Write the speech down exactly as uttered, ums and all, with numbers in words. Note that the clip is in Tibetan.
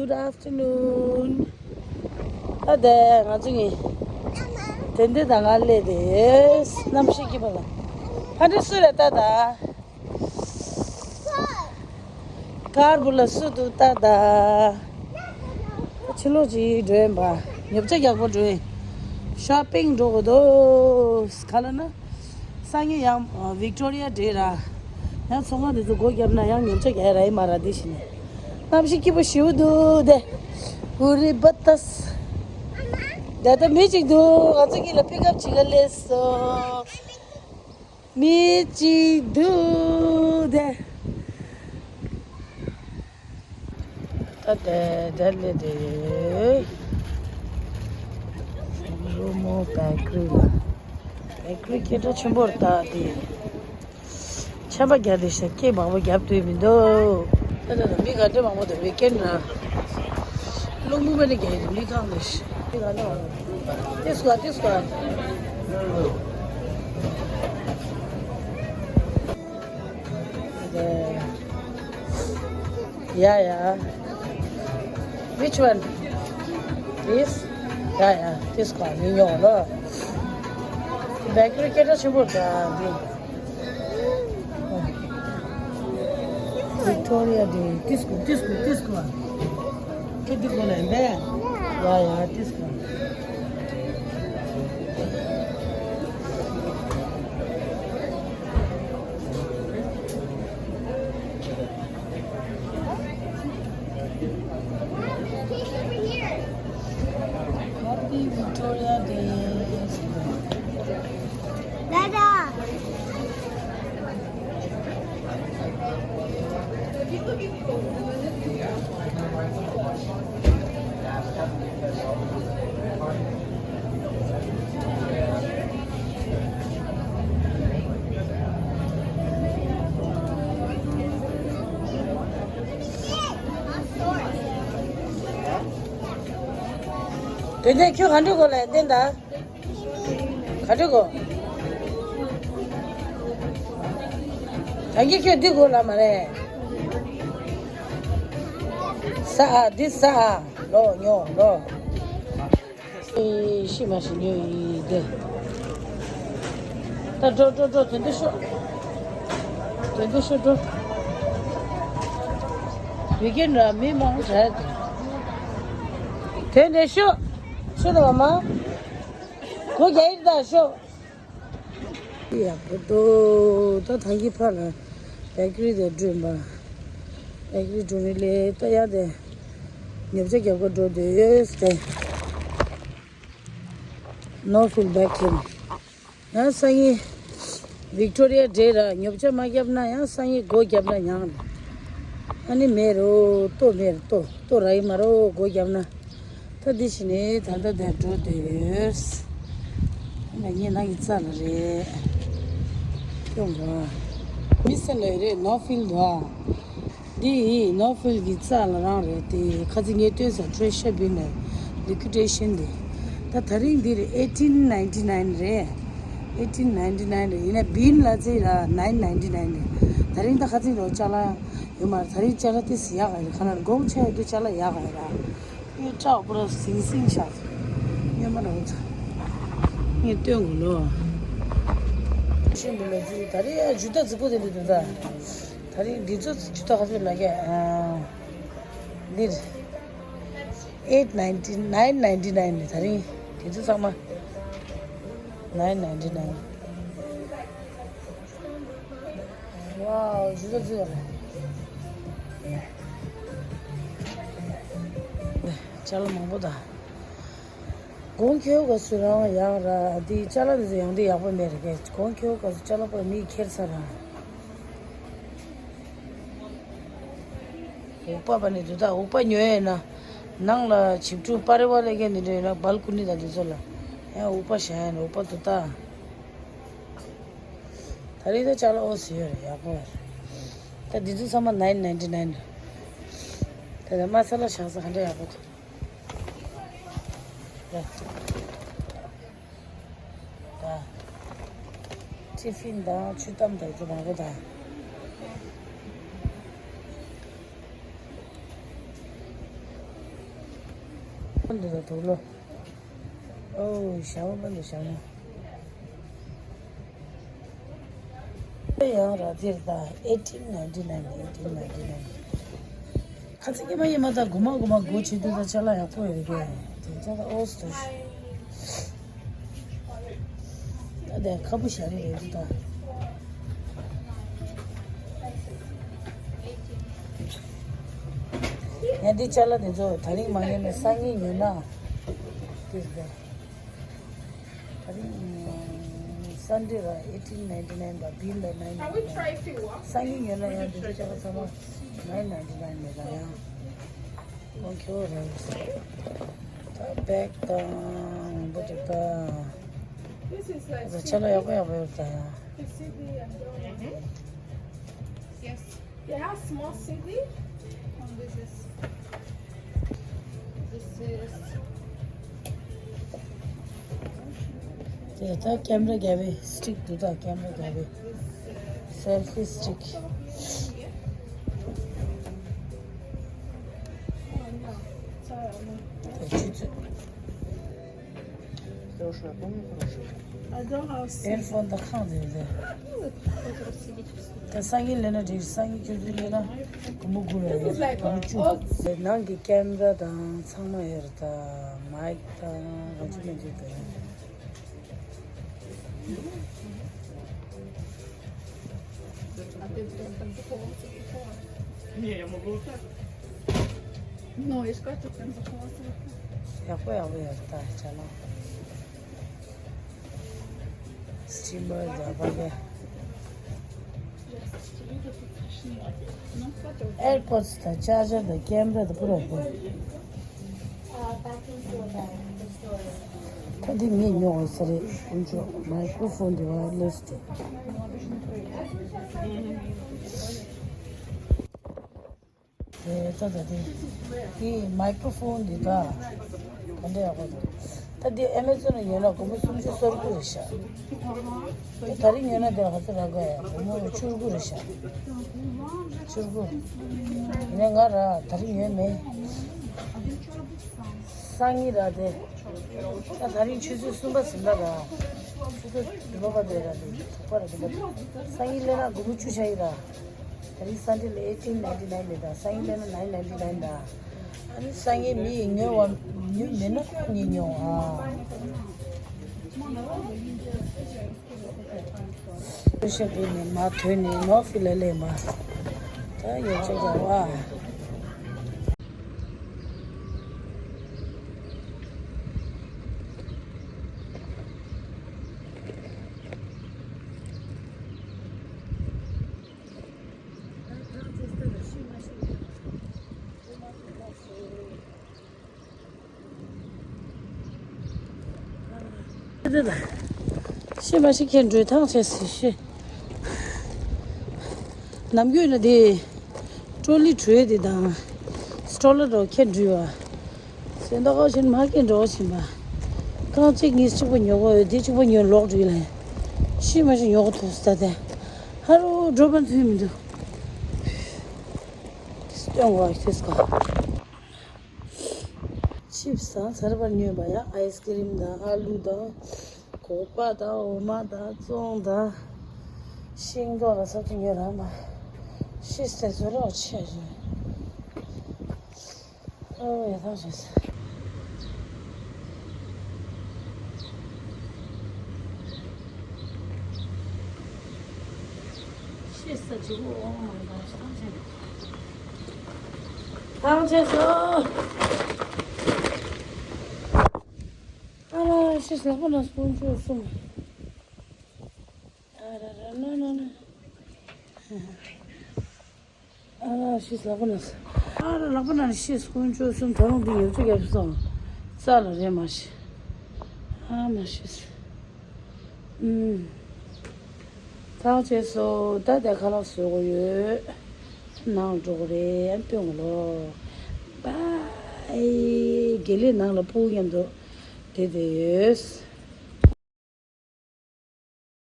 Good afternoon. ད་ལྟ་ང་ཚོ་གཉིས་དེ་འདི་དང་ང་སླེབས་དེ་གནམ་གཤིས་སྐྱིད་པོ་ལ། ཕ་འདྲེ་སུ་རེད་ད་ལྟ། དཀར་པོ་ལ་སུ་འདུག་ད་ལྟ། ཕྱི་ལོགས་ཅིག་འགྲོ་ཡིན་པ། ཉོ་ཆ་རྒྱག་པོ་འགྲོ་ཡིན། ཤོ་པིང་འགྲོ་དགོས་འདུག་ག་ལ་ན། སང་ཉིན་ཡང་ཨ་Victoria Day ར། ཡང་ཚོང་ཁང་དེ་ཚོ་སྒོ་བརྒྱབ་ན་ཡང་ཉོ་ཆ་རྒྱག་ཡ་ར་ཡིན་མ་ར་འདི་བྱས་ནས། གནམ་གཤིས་སྐྱིད་པོ་ཞེ་པོ་འདུག་དེ། ཨུ་རི་བ་ཏས། ད་ལྟ་མི་གཅིག་འདུག་ང་ཚོ་གཉིས་ལ་པིག་ཨབ་བྱེད་ག་སླེབས་སོང་། མི་གཅིག་འདུག་དེ། ད་དེ་དེ་ལས་དེ། རོ་མོ་བེ་ཀ་རི་ལ། བེ་ཀ་རི་སྐད་གྲགས་ཆེན་པོ་རེད་ད་དེ། ཆམ་པ་བརྒྱབ་དེ་ཤ་སྐད་མང་པོ་བརྒྱབ་འདུག་མི་འདུག་ད་ད་ད་མི་ག་འདྲ་མང་པོ་འདུག་བེ་ཀན་ར། རླུང་བུ་མེད་ནས་རྒྱག་ཡོད་འདུག་མི་གང་འདུག་མི་ག་འདྲ་མང་པོ། ཏིས་ཀ་ཏིས་ཀ Yeah, yeah. Which one? This? Yeah, yeah. This one. You know, no? Bakery ཁྱད་པར་ཆེན་པོ་འདུག Victoria Day. This one, this one, this one. This one, yeah, yeah, this one. Happy Victoria Day. Dada. དེ་ནས་ཁྱོད་ག་འདྲ་དགོས་ལ་བསྟན་ད། ག་འདྲ་དགོས། ད་གིན་ཁྱོད་འདི་དགོས་ལ་མ་རེད། ས་ཨ་འདི་ས་ཨ་ལོ་ཉོ་ལོ། ཨེ་ཤི་མ་ཤི་ཉོ་ཡི་དེ། ད་འགྲོ་འགྲོ་འགྲོ་དེ་འདྲ་ཤོག་དེ་འདྲ་ཤོག་འགྲོ། བི་གན་ར་མི་མང་ར་དེ། དེ་འདྲ་ཤོག་ཤོག་དང་མ། གོ་རྒྱ་ཡིག་ད་ཤོག་ཡག་པོ་འདུག་ད་ཐང་གི་ཕ་ལ་བེ་ཀ་རི་དེ་བསྐྲུན་པ། བེ་ཀ་རི་བསྐྲུན་རེ་ལས་ད་ཡ་དེ། ཉོ་ཆ་རྒྱག་ག་འགྲོ་འདོད་ཡོད་དེ། No fill back him. ཡང་སང་ཉིན་Victoria Day ར་ཉོ་ཆ་མ་བརྒྱབ་ན་ཡང་སང་ཉིན་སྒོ་བརྒྱབ་ན་ཡང་རེད། ཨ་ནི་མེད་རོ་ལྟོ་མེད་རོ་ལྟོ་ལྟོ་ར་ཡི་མ་རོ་སྒོ་བརྒྱབ་ན། ད་འདི་བྱས་ནས་ད་ལྟ་དེར་འགྲོ་འདོད་ཡོད། ཨ་ནི་ངའི་ནང་གི་རྩ་ལ་རེད། སྐྱོང་ར། མི་སེ་ལ་རེད་No fill འདུག་ཨ། འདི་ཡིས་No fill གི་རྩ་ལ་རང་རེད་དེ། ཁ་ཚིག་ངས་སྟོན་ས་trash bin ལ་liquidation དེ། ད་ད་རིང་འདི་རེད་eighteen ninety nine རེད། eighteen ninety nine རེད། ཡིན་ན་bin ལ་ཚེ་ལ་nine ninety nine རེད། ད་རིང་ད་ཁ་ཚིག་རོ་ཅ་ལག་ཡོད་མ་རེད། ད་རིང་ཅ་ལག་དེ་སི་ཡག་ག་རེད། ཁ་ན་དགོང་ཆ་ཡོད་དུས་ཅ་ལག་ཡག་ག་རེད། ངས་སྐྲག་པོ་ར་ཟིང་ཟིང་ཤག་སྨྱོན་མ་རང་ཚ། ངས་སྟོན་དགོས་ལོ། ཤིང་འདི་ལ་ཅི་ད་རེས་ཡ་ཇུ་ཏ་རྫིག་པོ་དེ་འདུག་ད། ད་རེས་འདི་ཚོ་ཇུ་ཏ་ག་ཚོད་ལ་གས། འདིར། eight ninety nine ninety nine ནས་ད་རིང་དེ་ཚོ་ཚང་མ། nine ninety nine Wow, ཇུ་ཏ་ཚོ་ཡོད་རེད། ཅ་ལག་མང་པོ་ད། གོང་ཁེའུ་ག་སུ་རང་ཡག་ར་དེ་ཅ་ལག་དེ་ཚོ་ཡང་དེ་ཡག་པོ་མེད་རེད་གས། གོང་ཁེའུ་ག་སུ་ཅ་ལག་པོ་མིས་ཁྱེར་ཚར་ར། འུག་པ་པ་ནི་དུ་ད་འུག་པ་ཉོ་ཡས་ན། ནང་ལ་བྱིབས་ཕྲུག་པ་རེ་བ་ལས་ཀྱི་འདི་འདྲ་ཡོད་ན་སྦལ་ཀུ་ནི་དང་དེ་ཚོ་ལ། ཡང་འུག་པ་བཞག་ཡས་ན་འུག་པ་དུ་ད། ད་རེས་ད་ཅ་ལག་ཨོ་ཟི་ཡོད་རེད་ཡག་པོ་རེད། ད་འདི་ཚོ་ཚང་མ་nine ninety nine རེད། ད་ད་མ་ས་ལ་བཞག་ས་ག་འདྲ་ཡག་པོ་འདུག་ད། ཊི་ཕིན་དང་ཆུ་དམ་དང་ཚོ་མང་པོ་དང་། འདི་ལ་དུག་ལོ། ཨོ་ཞྭ་མོ་པ་འདི་ཞྭ་མོ། ཡང་ར་དེར་ད་eighteen ninety nine, eighteen ninety nine། ཁ་ཚིག་ཉི་མ་ཉི་མ་ད་གོ་མ་གོ་མ་སྒོ་ཕྱེ་དུས་ད་ཅ་ལག་ཡག་པོ་ཡོད་རེད་པས། དེ་ཅ་ལག་ཨོ་སི་ཏོ་ཤི། ད་དེ་ཁ་བུ་ཞྭ་རེད་རེད་འདུག་ད། ཡང་འདི་ཅ་ལག་དེ་ཚོ་ད་རིང་མ་ཉོས་ན་སང་ཉིན་ཉོས་ན། དེ་རེད། ད་རིང་སན་ཌེ་ར་eighteen ninety nine དང་བིལ་ལ་nine ninety nine། སང་ཉིན་ཉོས་ན་ཡང་འདི་ཚོ་ཅ་ལག་ཚང་མ་nine ninety nine མེད་ད་ཡང་། ཁོང་ཁྱོད་རང་ད་བེག་དང་འབུ་ཏི་ད། This is like ད་ཆ་ལ་ཡག་པོ་ཡག་པོ་ཡོད་ད་ཡང་། Yes. They have small C D. And this is, this is དེ་ད་ཀེམ་ར་རྒྱབ་པའི་སི་ཊིག་འདུག་ད་ཀེམ་ར་རྒྱབ་པའི་སེལ་ཕི་སི་ཊིག་དེ་ཆུ་ཚོད། Хорошая, помню, хорошая. ཨེར་ཕོན་དང་ཁང་དེ་རེད། ད་སང་ཉིན་ལེན་ན་འགྲིག་སང་ཉིན་ཁྱོད་ཚོས་ལེན་ན་སྒོར་མོ་དགུ་རེད། སྒོར་མོ་བཅུ། ནང་གི་ཀེམ་ར་དང་ཚང་མ་ཡོད་རེད། ད་མའིག་དང་གང་བྱུང་མེད་ཅིག་དང་། ཡག་པོ་ཡག་པོ་ཡོད་རེད་ད་ཅ་ལག་སི་ཊི་མར་དང་པ་ཀེ། ཨེར་པོཌ་སི་དང་ཅར་ཇར་དང་ཀེམ་ར་དང་པུ་ར་དང་། ད་འདི་ངས་ཉོ་བ་ས་རེད་དཀོན་མཆོག་མའི་ཀྲོ་ཕོན་དེ་ཝ་ཡར་ལེ་སི་དེ། དེ་ད་ད་དེ། དེ་མའི་ཀྲོ་ཕོན་འདི་ད། ག་འདྲ་ཡག་པོ་འདུག་ད་དེ་ཨེ་མེ་ཛོན་ལ་ཡོད་ན་སྒོར་མོ་སུམ་ཅུ་སོ་དགུ་རེད་ཤག་དེ་ད་རིང་ཉོས་ན་དེ་ལ་ག་ཚོད་རག་གི་ཡ། སྒོར་མོ་བཅུ་དགུ་རེད་ཤག་བཅུ་དགུ། ཡིན་ན་ང་ར་ད་རིང་ཉོས་མེད། སང་ཉིན་ར་དེ། ད་ད་རིང་ཆུ་ཚོད་གསུམ་པ་ཟིན་པ་ར། ཆུ་ཚོད་བདུན་པ་པ་དེ་ར་དེ་དྲུག་པ་ར་བདུན་པ། སང་ཉིན་སླེབས་ན་སྒོར་མོ་བཅུ་ཆགས་ཡིན་ར། ད་རིང་སན་ཌེ་ལ་eighteen ninety nine རེད་ད། སང་ཉིན་སླེབས་ན་nine ninety nine ད། ཨ་ནི་སང་ཉིན་མི་ཡིས་ཉོས་པ་ཉོས་མེད་ན་ཁོ་གཉིས་ཉོ་ཨ། ཤ་བུད་ནས་མ་ཐོན་ནས་ནོ་ཕི་ལ་ལས་མ། ད་ཡོད་ཆ་རྒྱག་བ། འདི་ལ། ཤི་མ་ཤི་ཁྱེད་འགྲོས་ཐང་ཆད་སི་ཤི། ནམ་རྒྱུན་ན་དེ། ཀྲོ་ལི་བྲོས་དེ་དང་། སི་ཊོ་ལར་རོ་ཁྱེད་འགྲུལ་བ། སེམས་ཐག་ཁ་ཤས་མ་སྐྱེས་འགྲོ་བཞིན་པ། རྐང་གཅིག་གཉིས་གཅིག་པ་ཉོ་གོ་ཡོད་དེ་གཅིག་པ་ཉོ་ལོག་འགྲིག་ལ། ཤི་མ་ཤི་ཉོ་གོ་ཐུག་ས་ད་དེ། ཧ་རུ་འགྲོ་པ་མཐུན་མི་འདུག་སྟོན་གོ་ཤེས་གོ་ཆིབ་སང་ཚར་བར་ཉོས་པ་ཡ། ཨའི་སི་ཀི་རིམ་དང་ཨ་ལུ་དང་། སྒོག་པ་དང་འོ་མ་དང་བཙོང་དང་། ཤིང་ཏོག་ལ་སོགས་ཀྱི་ཉོས་རང་མ། ཤི་སེ་བཟོ་རོགས་ཆེ་ཞུ། ཨོ་ཡ་ཐང་ཆེ་སེ། ཤི་ས་ཅི་གོ་འོང་མ་ཡ་ཐང་ཆེ། ཐང་ཆད་སོང་། ཨ་ལ་ཤི་ཟ་ཁོ་ན་སྐུ་མཆོད་གསུམ། ཨ་ར་ར་ན་ན་ན། ཨ་ལ་ཤི་ཟ་ཁོ་ན། ཨ་ལ་ལག་པ་ན་ཤི་སྐུ་མཆོད་གསུམ། ད་རུང་འདི་ཡོད་ཚོད་རྒྱབ་སོང་། རྩ་ལ་རེད་མ་ཤི། ཨ་མ་ཤི་ཟ། ཨུམ། ཐང་ཆད་སོང་། ད་ལྟ་ཁ་ལག་བཟོ་དགོས་ཡོད། ནང་འགྲོ་དགོས་རེད། ཨ་སྟོན་གོ་ལོ། བཱའི། དགེ་ལེགས་ནང་ལ་ཕྲུ་གུ་མཉམ་དུ་བསྡད་བསྡད་ཡོད།